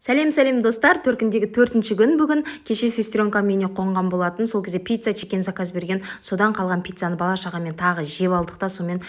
Сәлем, сәлем, достар! Төркіндегі төртінші күн бүгін. Кеше сестренкам үйіне қонған болатын. Сол кезде пицца чикен заказ берген, содан қалған пиццаны бала шағамен тағы жеп алдық та, сонымен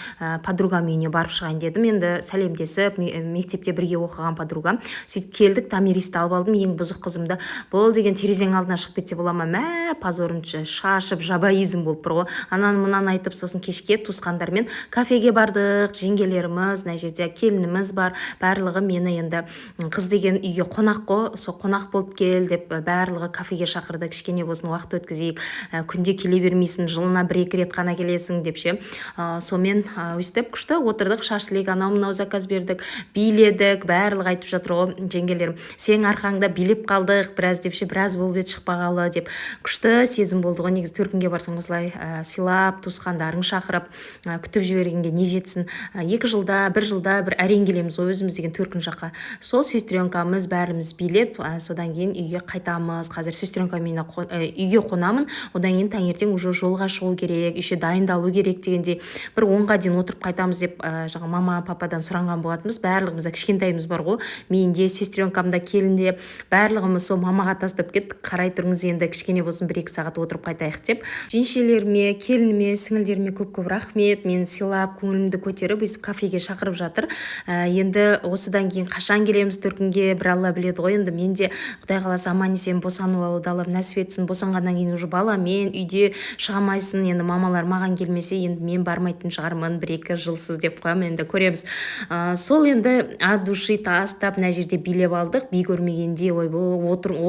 подругам үйіне барып шығайын дедім енді, сәлемдесіп, мектепте бірге оқыған подругам. Сөйтіп келдік, Томиристі алып алдым, ең бұзық қызымды. Бұл деген терезенің алдына шығып кетсе бола ма, мә, позорын шашып, жабоизм болып тұр ғой, ананы мынаны айтып. Сосын кешке туысқандармен кафеге бардық. Жеңгелеріміз, мына жерде келініміз бар, барлығы мені енді қыз деген үйге қонақ қой, сол қонақ болып кел деп, барлығы кафеге шақырды. Кішкене болсын уақыт өткізейік, күнде келе бермейсің, жылына бір екі рет қана келесің деп ше. Сонымен өйстіп күшті отырдық, шашлик, анау мынау заказ бердік, биледік. Барлығы айтып жатыр ғой жеңгелерім: «Сенің арқаңда билеп қалдық біраз», – деп ше, біраз болып еді шықпағалы деп. Күшті сезім болды ғой негізі. Төркінге барсаң, осылай сыйлап, туысқандарың шақырып, күтіп жібергенге не жетсін? 2 жылда, бір жылда бір әрең келеміз ғой өзіміз деген төркін жаққа. Сол сестренкамыз, бәріміз билеп, содан кейін үйге қайтамыз. Қазір сестренкам үйіне үйге қонамын, одан кейін таңертең уже жолға шығу керек, еще дайындалу керек дегендей. Бір 10-ға дейін отырып қайтамыз деп жаңа мама пападан сұранған болатынбыз. Барлығымызда кішкентайымыз бар ғой, мен де, сестренкам да, келін де, барлығымыз сол мамаға тастап кеттік. Қарай тұрыңыз енді, кішкене болсын 1-2 сағат отырып қайтайық деп. Жеңшелеріме, келініме, сіңілдеріме көп көп рахмет, мені сыйлап, көңілімді көтеріп, өйстіп кафеге шақырып жатыр. Енді осыдан кейін қашан келеміз төркінге, бір Алла біледі ғой енді. Мен де, Құдай қаласа, аман есен босанып алуды Аллам нәсіп етсін. Босанғаннан кейін уже баламен үйде шыға алмайсың енді. Мамалар маған келмесе, енді мен бармайтын шығармын бір екі жылсыз деп қоямын, енді көреміз. Сол енді от души тастап, мына жерде билеп алдық. Би көрмегенде, ойбой,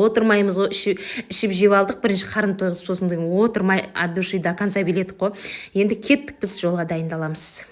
отырмаймыз ғой. Ішіп жеп алдық бірінші, қарын тойғызып, сосын деген отырмай, от души до конца биледік қой. Енді кеттік, біз жолға дайындаламыз.